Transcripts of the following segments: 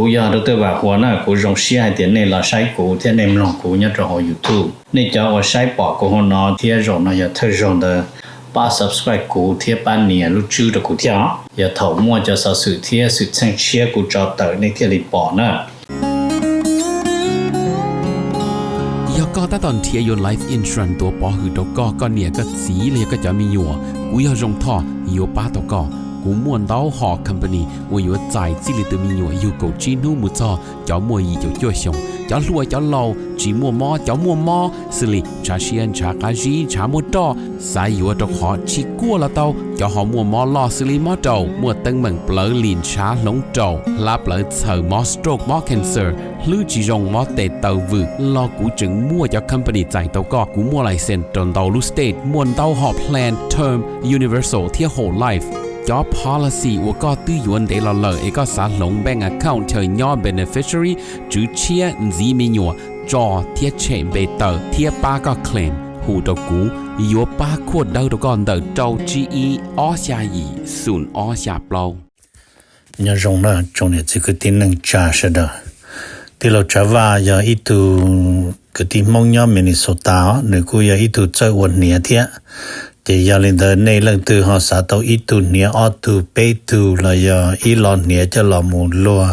Kuv yog Dr. Vam Huas na, kuv zoo siab hais tias nej los saib kuv thiab nej mloog kuv nyob rau hauv YouTube. Nej cov uas saib pom kuv hauv no thiab zaum no yog thawj zaug ntawd, pab subscribe kuv thiab pab nias lub tswb rau kuv thiab os. Yog thaum muaj cov xov xwm thiab xwm txheej tshiab kuv tso tawm nej thiaj li pom na. Yog koj tab tom nrhiav yuav life insurance tuav pov hwm rau koj, koj niam koj txiv los yog koj cov me nyuam, kuv yog Zoo Thoj yuav pab tau koj. Kuv muaj ntau hom company uas yuav txais txij li tus me nyuam yug kaum tsib hnub mus txog cov muaj yim caum cuaj xyoos, cov hluas cov laus, tsis muaj mob cov muaj mob, xws li ntshav siab ntshav qab zib ntshav muaj roj, xav yuav rau qhov tsis kuaj los tau, cov ho muaj mob loj xws li mob raum, muaj teeb meem plawv lim ntshav hloov raum, hlab plawv txhaws, mob stroke mob cancer, hlwb tsis zoo mob tes taw vwm los kuv tseem muaj cov company txais tau koj. Kuv muaj license rau ntau lub state, muaj ntau hom plan term, universal thiab whole life. Cov policy uas koj twb yuav ntev los lawm es koj xav hloov bank account chaw nyob beneficiary, tswv tshiab, ntxiv me nyuam, tso thiab tshem npe tawm thiab pab koj claim, hu rau kuv, yuav pab khuaj dawb rau koj ntawm rau tsib ib ob xya yim xoom ob xya plaub. Nyob zoo na tsoom niam txiv kwv tij neej tsa sawv daws. Tij laug Tsav Vaj yog ib tug kwv tij Hmoob nyob Minnesota os, nws kuj yog ib tug txawj ua hniav thiab. Ces yog li ntawd nej leej twg ho xav tau ib tug hniav ob tug peb tug los yog ib lo hniav coj los mus luag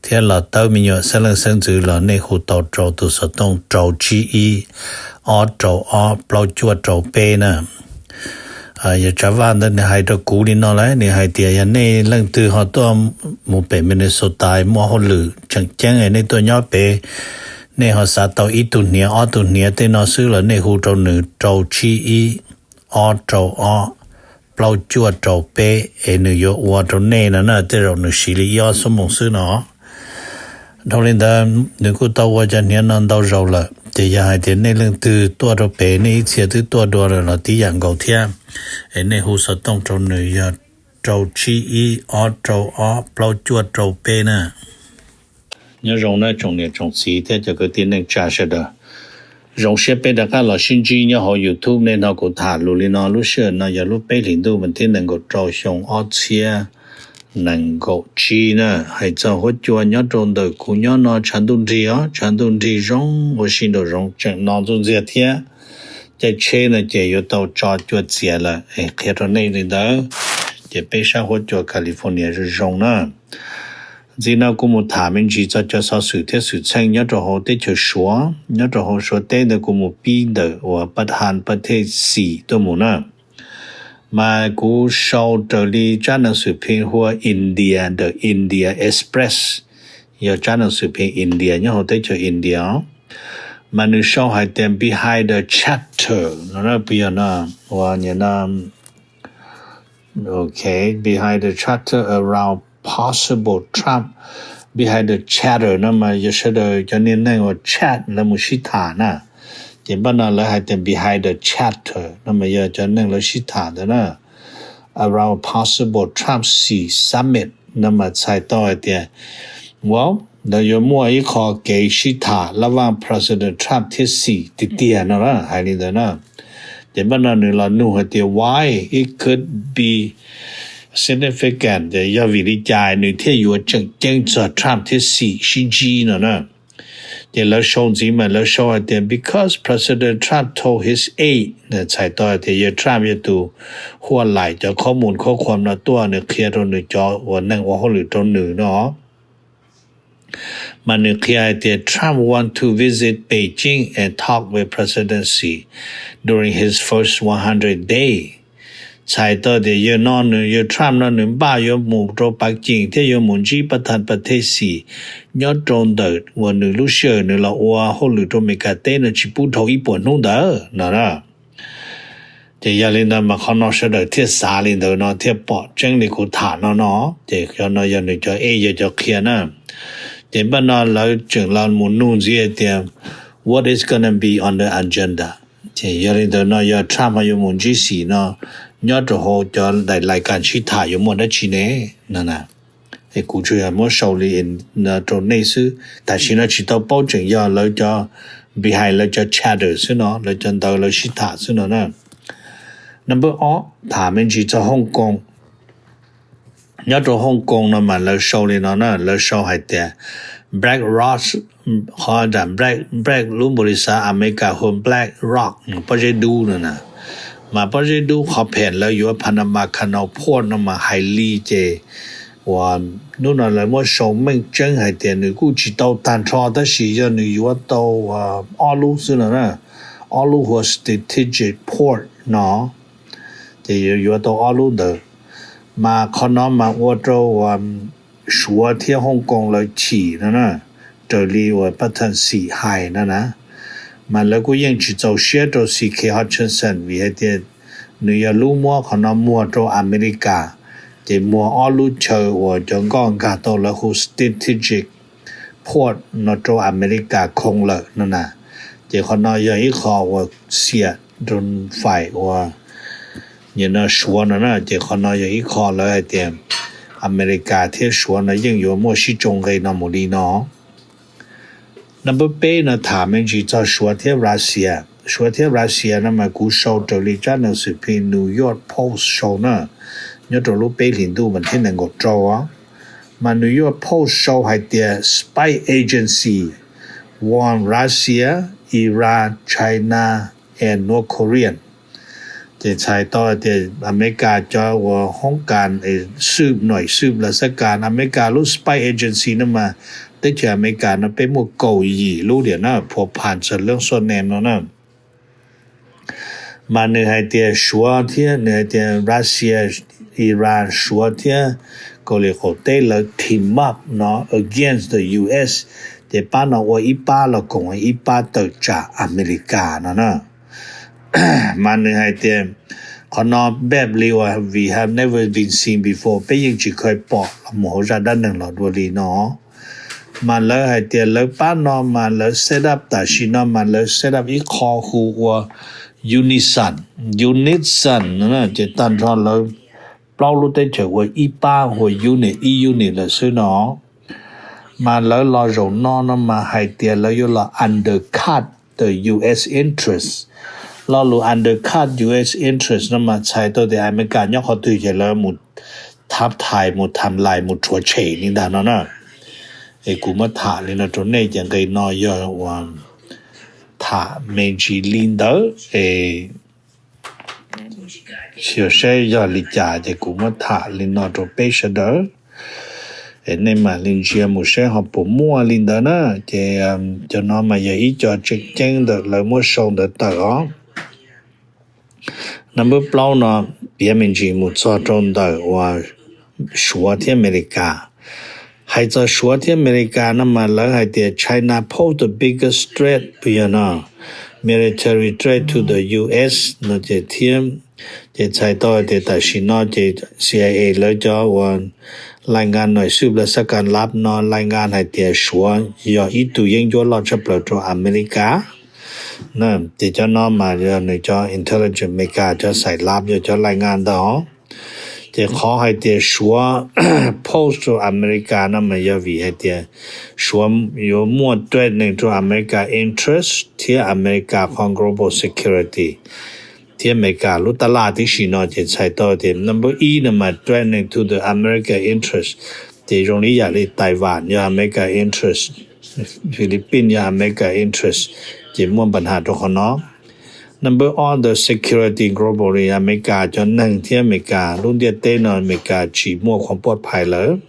thiab los tawb me nyuam xeeb leej xeeb ntxwv los nej hu tau rau tus xov tooj rau tsib ib ob rau ob plaub cuaj rau peb na. Yog Tsav Vaj ntawd nws hais rau kuv li no lawm, nws hais tias yog nej leej twg ho tuaj mus pem Minnesota muaj hauj lwm tseem ceeb nej tuaj nyob pem, nej ho xav tau ib tug hniav ob tug hniav tej no xwb los nej hu rau nws rau tsib ib ob rau ob plaub cuaj rau peb es nws yuav ua rau nej no na, tej zaum nws siv li ib ob xuab moos xwb no. Dhau li ntawd nws kuj tau ua cov hniav no ntau zaus lawm, ces yog hais tias nej leej twg tuaj rau pem nej ib txhia twb tuaj dua lawm los tib yam nkaus thiab, es nej hu xov tooj rau nws yog rau tsib ib ob rau ob plaub cuaj rau peb na. Nyob zoo na tsoom niam tsoom txiv thiab cov kwv tij neej tsa sawv daws. Zoo siab peb rov qab los sib ntsib nyob hauv YouTube. Nej hnov kuv tham lus li no lub sij hawm no yog lub peb hlis ntuj vas thib nees nkaum rau xyoo ob txhiab nees nkaum tsib na. Hais txog huab cua nyob rau ntawm kuv nyob no tshav ntuj nrig os, tshav ntuj nrig zoo ua si nraum zoov tseem no ntxuj ntxiag thiab. Caij tsheb no ces yuav tau tso cua txias lawm es qhia rau nej li ntawd. Ces peb sab huab cua California zoo zoo na. Ntxiv no kuv mus tham me ntsis txog cov xov xwm thiab xwm txheej nyob rau hauv teb chaws Suav, nyob rau hauv Suav teb ntawd kuv mus pib ntawm uas Pathan Pathe Xis tuaj mus na. Mas kuv sau raws li tsab nees xwm phim hu ua India ntawm India Express, yog tsab nees xwm phim India nyob hauv teb chaws India. Mas nws sau hais tias behind the chatter no, no, behind the chatter around possible Trump, behind the chatter no mas yog sawv daws cov niag neeg uas chat lawv mus sib tham na. Ces npaj no lawv hais tias behind the chatter no mas yog cov neeg lawv sib tham ntawd na. Around possible Trump-Xi summit no mas txhais tau hais tias, wow, lawv yuav muaj ib qho kev sib tham lab vaj President Trump thiab Xi tiag tiag no na, hais li ntawd na. Ces npaj no nws los nug hais tias why it could be significant, yog vim li cas nws thiaj yuav tseem ceeb txog Trump thiab Xi sib ntsib no na. Ces lawv sau ntxiv mas lawv sau hais tias because President Trump told his aide, txhais tau hais tias yawg Trump yog tus huaj laim cov khob mus khob khuam no tuaj, nws qhia rau nws cov uas neeg ua hauj lwm rau nws no. Mas nws qhia hais tias Trump want to visit Beijing and talk with President Xi during his first one hundred day. Txhais tau tias yawg no nws, yawg Trump no nws npaj yuav mus rau Pav Cees thiab yuav mus ntsib Pathan Pathe Xi nyob rau ntawm uas nws lub sij hawm nws los ua hauj lwm rau Meskas teb no tsis pub dhau ib puas hnub ntawd no na. Ces yog li ntawd mas qhov no sawv daws thiaj xav li ntawd no thiaj pom tseeb li kuv tham no no. Ces cov no yog nws cov aide yog cov qhia na. Ces npaj no lawv tseem los mus nug ntxiv hais tias what is gonna be on the agenda. Ces yog li ntawd no yog Trump ho yuav mus ntsib Xi no nyob rau hauv cov daim lais kas sib tham yuav muaj dab tsi ne no na. Es kuv tsuas yog muab sau li rau nej xwb, tam sim no tsis tau paub tseem yog lawv cov behind lawv cov chatter xwb no, lawv cov ntawv lawv sib tham xwb no na. Number ob, tham me ntsis txog Hong Kong. nyob rau Hong Kong no mas lawv sau li no na, lawv sau hais tias Black Rock, qhov Black, Black lub npaus li xav America hu Black Rock, pob zeb dub no na. Mas pob zeb dub qhov phem lawv yuav Panama Canal Port no mas hais li ces uas hnub no lawv muab sau meej tseeb hais tias nws kuj tsis tau tag nrho tab sis yog nws yuav tau ob lub xwb no na, ob lub hu ua strategic port no, ces yuav tau ob lub ntawd. Mas qhov no mas ua rau uas Suav thiab Hong Kong lawv chim no na, raws li uas pab thaj xim hais no na. Mas lawv kuj yeej tsis txaus siab rau C K Hutchinson vim hais tias nws yog lub muab qhov no muag rau Amelikas, ces muag ob lub chaw uas cov nkoj nkag tau lawv hu strategic port no rau Amelikas khoo lawm no na. Ces qhov no yog ib qho uas xiam rau fais uas nim no Suav no na, ces qhov no yog ib qho lawv hais tias Amelikas thiab Suav no yeej yuav muaj sib tsoo nqe no mus li no. Number peb no tham me ntsis txog Suav thiab Russia. Suav thiab Russia no mas kuv sau raws li tsab nees xwm phim New York Post sau na, nyob rau lub peb hlis ntuj mas thiab nees nkaum rau. Mas New York Post sau hais tias spy agency warn Russia, Iran, China and North Korea. Ces txhais tau tias Amelikas cov uas hoob kas xwb, noim xwb las xab kas, Amelikas lub spy agency no mas teb chaws Amelikas no peb muaj kaum yim lub diam na, phuam pham txog lub xoj nees no na. Mas nws hais tias Suav thiab, nws hais tias Russia, Iran, Suav thiab Kaus Lim Qaum Teb lawv team up no against the U S, ces pab no ua ib pab los koom ib pab tawm tsam Amelikas no na. Mas nws hais tias qhov no npaj li uas we have never been seen before, peb yeej tsis kheev pom los mus hauv zaj dab neeg los dua li no. Mas lawv hais tias lawv pab no mas lawv set up tam sim no mas lawv set up ib qho hu ua Unison, Unison no na, ces tag nrho lawv plaub lub teb chaws ua ib pab hu ua unit, ib unit lawm xwb no. Mas lawv los zaum no no mas hais tias lawv yuav los undercut the U S interest. Lo lus undercut U S interest no mas txhais tau tias Amelikas nyob qhov twg ces lawv mus thab thais, mus tham lais, mus rhuav tshem li ntag no na. Es kuv muab tham li no rau nej ces nqe no yog uas tham me ntsis li ntawd es xyuas saib yog li cas ces kuv muab tham li no rau peb sawv daws. Es nej mam li ntsia mus saib ho puas muaj li ntawd na. Ces cov no mas yog ib co tseem ceeb ntawm lawv muab sau ntawd tawm os. Number plaub no piav me ntsis mus txog rau ntawm uas Suav thiab Amelikas. Hais txog Suav thiab Amelikas no mas lawv hais tias China pose the biggest threat, yog no, military threat to the U S no ces thiab. Ces txhais tau hais tias tam sim no ces C I A lawv cov uas lais nkas noim xwb las xab kas lab no lais nkas hais tias Suav yog ib tug yeeb ncuab loj tshaj plaws rau Amelikas. Ces cov no mas yog nws cov intelligence Amelikas cov xais lab yog cov lais nkas ntawd. Ces qhov hais tias Suav pose rau Amelikas no mas yog vim hais tias Suav yuav muaj threatening rau America interest thiab America qhov global security thiab Amelikas lub tab laj tib si no ces txhais tau tias number ib no mas threatening to the America interest. Ces zoo li yam li Taiwan yog America interest, Philippines yog America interest, ces muaj npa nham rau qhov no. Number ob the security globally, Amelikas cov neeg thiab Amelikas lub ntiaj teb no Amelikas tsis muaj qhov pov phais lawm.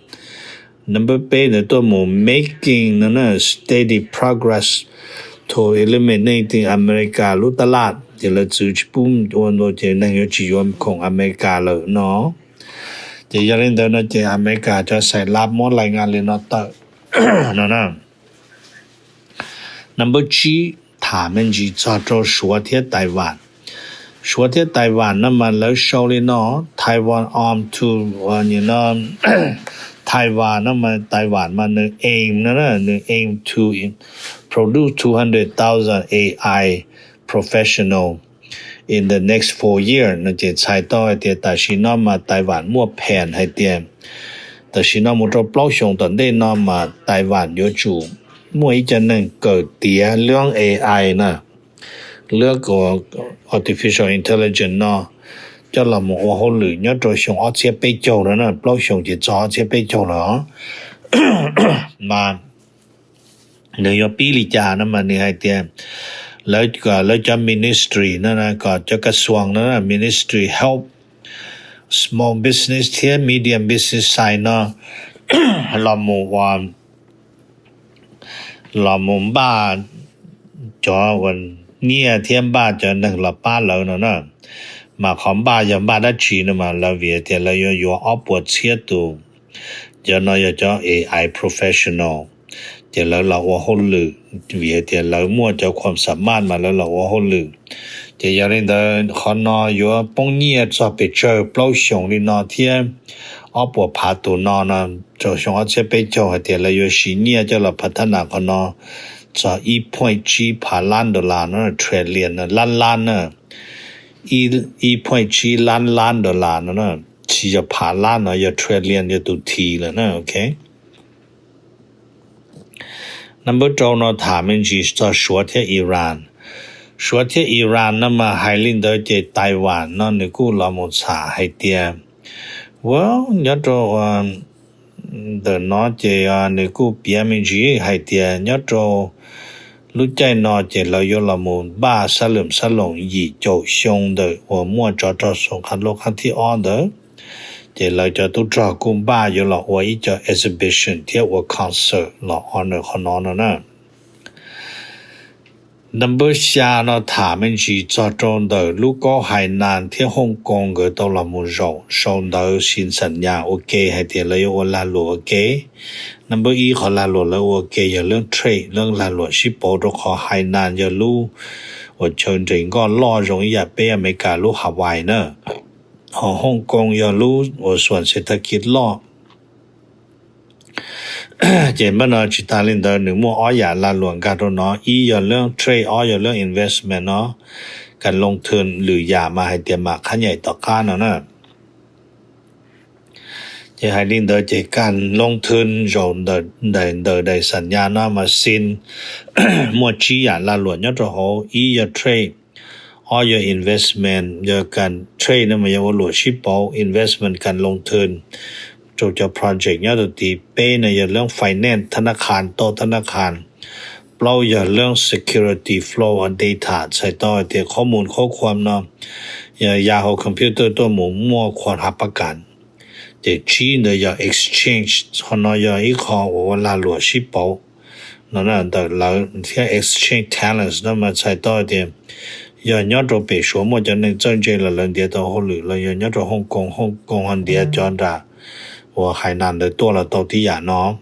Number peb ntawd tuaj mus making no na steady progress to eliminating America lub tab laj, ces lawv txwv tsis pub ua ntau ces neeg yuav tsis yuav khoom Amelikas lawm no. Ces yog li ntawd no ces Amelikas cov xais lab muab lais nkas li no tawm no na. Number tsib, tham me ntsis txog rau Suav thiab Taiwan. Suav thiab Taiwan no mas lawv sau li no, Taiwan arm to, no, Taiwan no mas Taiwan mas nws aim no, nws aim to produce two hundred thousand A I professional in the next four years no ces txhais tau hais tias tam sim no mas Taiwan muaj phas hais tias tam sim no mus rau plaub xyoos tom ntej no mas Taiwan yuav tsum muaj ib co neeg kawm tiav lub A I na, lub artificial intelligence no, coj los mus ua hauj lwm nyob rau xyoo ob txhiab peb caug no na, plaub xyoo ces txog ob txhiab peb caug lawm os. Mas nws yuav pib li cas no mas nws hais tias lawv, lawv cov ministry no, kom cov kas xuas no, ministry help small business thiab medium business size no los mus ua los mus npaj cov uas nyiaj thiab npaj cov neeg los pab lawv no na. Mas qhov npaj yog npaj dab tsi no mas lawv vim tias lawv yuav yuav ob puas txhiab tus, cov no yog cov A I professional, ces lawv los ua hauj lwm vim hais tias lawv muaj cov khuam xam maj mas lawv los ua hauj lwm. Ces yog li ntawd qhov no yuav poob nyiaj txog pes tsawg plaub xyoos li no thiab ob puas phav tus no no, rau xyoo ob txhiab peb caug hais tias lawv yuav siv nyiaj coj los phav thab nas qhov no txog ib point tsib phav lab dollar no, trillion no, lab lab na, ib point tsib lab lab dollar no na, tsis yog phav lab no, yog trillion, yog tus T lawm na, ok. Number rau no tham me ntsis txog Suav thiab Iran. Suav thiab Iran no mas hais li ntawd ces Taiwan no nws kuj los mus txham hais tias, well, nyob rau ntawm no ces nws kuj piav me ntsis hais tias nyob rau lub caij no ces lawv yuav los mus npaj xab lwm xab loom yim caum xyoo ntawm uas muaj tsov rog xoo qab lub qab thib ob ntawd, ces lawv cov tub rog kuj npaj yuav los ua ib co exhibition thiab ua concert los honor qhov no no na. Number xya no tham me ntsis txog rau ntawm lub kaub Hainan thiab Hong Kong nkawd tau los mus zaum sau ntawv sin xam nyas ua ke hais tias lawv yuav ua lag luam ua ke. Number ib qhov lag luam lawv ua ke yog lub trade, lub lag luam sib pauv rau qhov Hainan yog lub uas chaw nres nkoj loj zoo ib yam peb Amelikas lub Hawaii na. Ho Hong Kong yog lub uas xuam xes thab kiv loj. Ces npaj no tsis tas li ntawd nws muaj ob yam lag luam nkag rau no, ib yog lub trade, ob yog lub investment no, kas loo thwm lwm yam mas hais tias mam qhab nyaim tom qab no na. Ces hais li ntawd ces kas loo thwm zaum ntawm daim xam nyas no mas sin muaj tsib yam lag luam nyob rau hauv, ib yog trade, ob yog investment, yog kas trade no mas yog ua luam sib pauv, investment kas loo thwm rau cov project nyob rau tid, peb no yog lub finance, thab nab qhas, tau thab nab qhas, plaub yog lub security flow of data, txhais tau hais tias qhob mus qhob khuam no yog ya hauv computer tuaj mus muaj khuam hav pab kas. Ces tsib ntawd yog exchange, qhov no yog ib qho uas ua lag luam sib pauv no ntawm lawv thiab exchange talents no mas txhais tau tias yog nyob rau pem Suav muaj cov neeg txawj ntse los lawv ntiav tau hauj lwm los yog nyob rau Hong Kong, Hong Kong ho ntiav cov nram uas Hainan ntawd tuaj los tau tib yam no.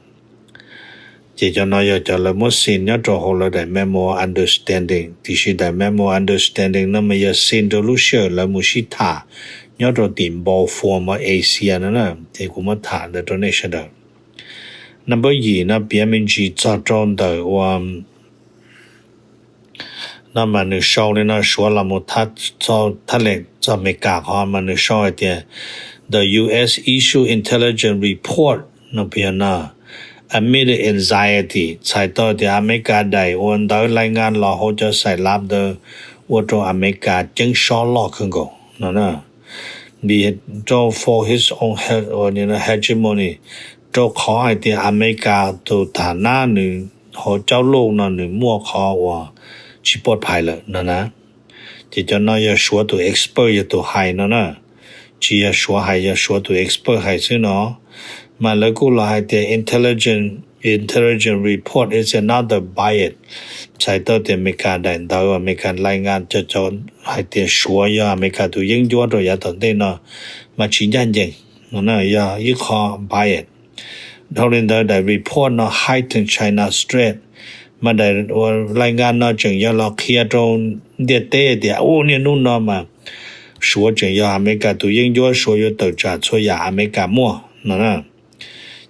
Ces cov no yog cov lawv muab sin nyob rau hauv lawv daim memo understanding, tiam sis daim memo understanding no mas yog sin rau lub sij hawm lawv mus sib tham nyob rau tim npau form of Asia no na, ces kuv muab tham ntawd rau nej sawv daws. Number yim no piav me ntsis txog rau ntawm uas no mas nws sau li no, Suav los mus thab lees txog Amelikas qhov mas nws sau hais tias the U S issue intelligence report no pia no amid anxiety, txhais tau tias Amelikas daim ua ntawv lai ngas los hauv cov xais lav ntawd ua rau Amelikas ceeb sob loj kawg nkaus no na. Vim rau for his own hegemony, rau qhov hais tias Amelikas tus tham nab nws hauv caub luj no nws muaj qhov uas tsis pov phais lawm no na. Ces cov no yog Suav tus expert yog tus hais no na. Tsis yog Suav hais, yog Suav tus expert hais xwb no. Mas lawv kuj los hais tias intelligence, intelligence report is another bias. Txhais tau tias Amelikas daim ntawv, Amelikas lai ngas cov hais tias Suav yog Amelikas tus yeeb ncuab rau yav tom ntej no mas tsis ncaj ncees, yog ib qho bias. Dhau li ntawd daim report no heighten China threat, mas daim ua lai ngas no tseem yog los qhia rau ntiaj teb tias ua niaj hnub no mas Suav tseem yog Amelikas tus yeeb ncuab, Suav yuav tawm tsam txhua yam Amelikas muaj no na.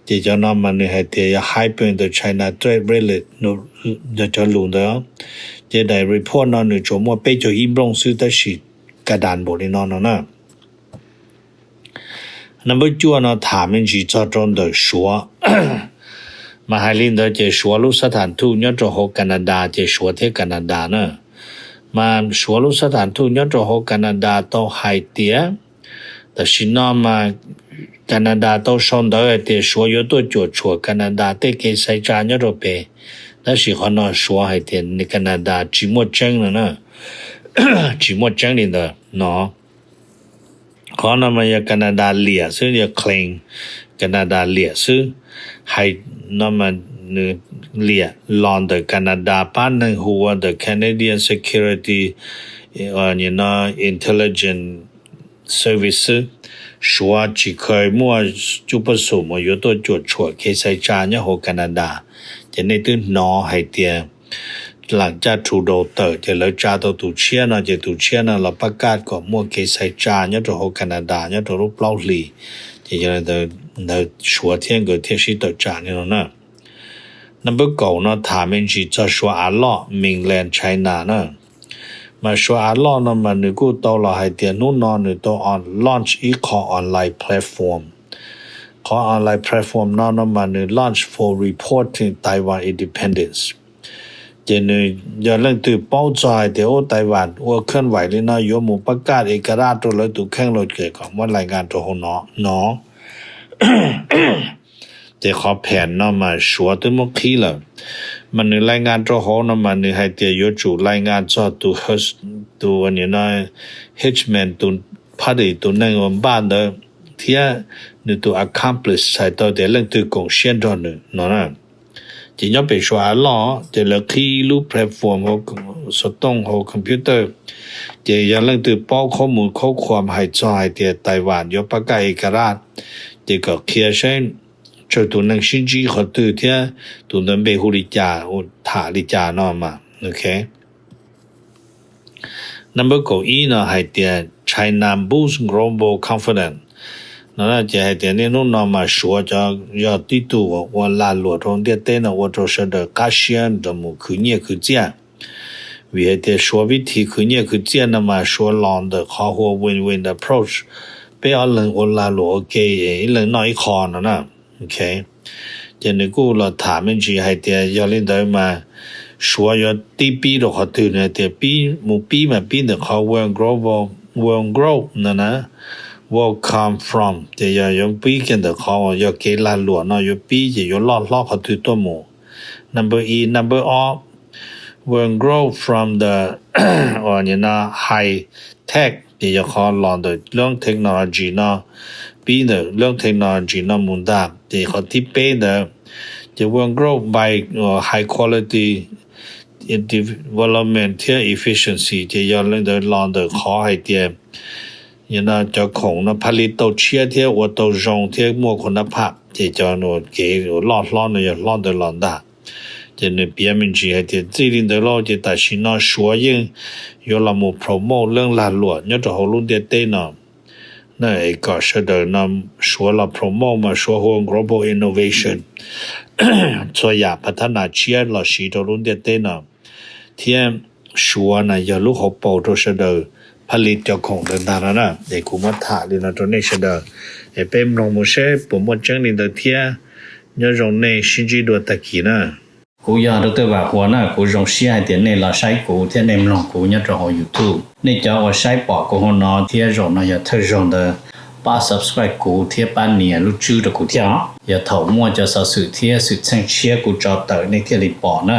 Ces cov no mas nws hais tias yog heighten the China threat reality, yog cov lus ntawd. Ces daim report no nws tsuas muaj peb caug ib nplooj xwb tab sis ka das npaum li no no na. Number cuaj no tham me ntsis txog rau ntawm Suav. Mas hais li ntawd ces Suav lub xab tham thuj nyob rau hauv Canada ces Suav thiab Canada na. Mas Suav lub xab tham thuj nyob rau hauv Canada tau hais tias Tam sim no mas Canada tau sau ntawv hais tias Suav yuav tuaj cuam tshuam Canada tej kev xaiv tsa nyob rau pem, tab sis qhov no Suav hais tias Canada tsis muaj tseeb no na, tsis muaj tseeb li ntawd no. Qhov no mas yog Canada liam xwb, yog claim Canada liam xwb. Hais no mas nws liam los ntawm Canada pab neeg hu ua the Canadian Security, no, Intelligence Service xwb. Suav tsis kheev muaj cuj poj xum uas yuav tuaj cuam tshuam kev xaiv tsa nyob hauv Canada. Ces nej twb hnov hais tias lam caj Trudeau tawm ces lawv tsa tau tus tshiab no, ces tus tshiab no los pab kaj kom muaj kev xaiv tsa nyob rau hauv Canada nyob rau lub plaub hlis. Ces yog li ntawd Suav thiab nkawd thiaj sib tawm tsam li no na. Number kaum no tham me ntsis txog Suav av loj, mainland China na. Mas Suav av loj no mas nws kuj tau los hais tias hnub no nws tau launch ib qho online platform. Qhov online platform no no mas nws launch for reporting Taiwan independence. Ces nws yog leej twg paub txog hais tias ub Taiwan ua khab vaim li no yuav mus pab kaj ekarat rau lawv tus kheej los ces kom muab lais nkas rau hauv no no. Ces qhov phem no mas Suav twb muab qhib lawm. Mas nws lais nkas rau hauv no mas nws hais tias yuav tsum lais nkas txog tus, tus nim no Hinchman, tus party, tus neeg uas npaj ntawd thiab nws tus accomplice, txhais tau tias leej twg koom siab nrog nws no na. Ces nyob pem Suav av loj ces lawv qhib lub platform hauv xov tooj hauv computer. Ces yog leej twg paub khaub mus khaub khuam hais txog hais tias Taiwan yuav pab kaj ekarat, ces kom qhia saib tsawg tus neeg sib ntsib qhov twg thiab tus ntawd npe hu li cas, tham li cas no mas. Number kaum ib no hais tias China boosts global confidence no. Ces hais tias niaj hnub no mas Suav cov yog tib tug uas ua lag luam rau ntiaj teb no ua rau sawv daws qab siab rau mus khwv nyiaj khwv txiaj. Vim hais tias Suav vib thi khwv nyiaj khwv txiaj no mas Suav los ntawm qhov hu ua win-win approach, peb ob leeg ua lag luam ua ke, ib leeg noj ib qho no na. Ces nws kuj los tham me ntsis hais tias yog li ntawd mas Suav yuav tib pib rau qhov twg no, tias pib mus pib mas pib ntawm qhov World Growth, World Growth no na, World Come From, ces yog yuav pib kiag ntawm qhov uas yog kev lag luam no yuav pib ces yuav loj hlob qhov twg tuaj mus. Number ib, number ob, World Growth from the high tech, ces yog qhov los ntawm lub technology no, pib ntawm lub technology no mus ntag. Ces qhov thib peb ntawd, ces World Growth by high quality development thiab efficiency, ces yog li ntawd los ntawm qhov hais tias cov khoom no phaj li tau tshiab thiab ua tau zoo thiab muaj khun nab pham, ces cov kev loj hlob no yog hlob ntawd los ntag. Ces nws piav me ntsis hais tias txij li ntawd lauj, ces tam sim no Suav yeej yuav los mus promote leej lag luam nyob rau hauv lub ntiaj teb no. Es kom sawv daws no Suav los promote mas Suav hu global innovation, txhua yam pha thab nas tshiab los siv rau lub ntiaj teb no. Thiab Suav na yog lub hauv paus rau sawv daws phaj li cov khoom ntawd ntag no na. Es kuv muab tham li no rau nej sawv daws, es peb mloog mus seb puas muaj tseeb li ntawd thiab. Nyob zoo nej, sib ntsib dua tag kis na. Kuv yog Doctor Vam Huas na, kuv zoo siab hais tias nej los saib kuv thiab nej mloog kuv nyob rau hauv YouTube. Nej cov uas saib pom kuv hauv no thiab zaum no yog thawj zaug ntawd, pab subscribe kuv thiab pab nias lub tswb rau kuv thiab os. Yog thaum muaj cov xov xwm thiab xwm txheej tshiab kuv tso tawm nej thiaj li pom na.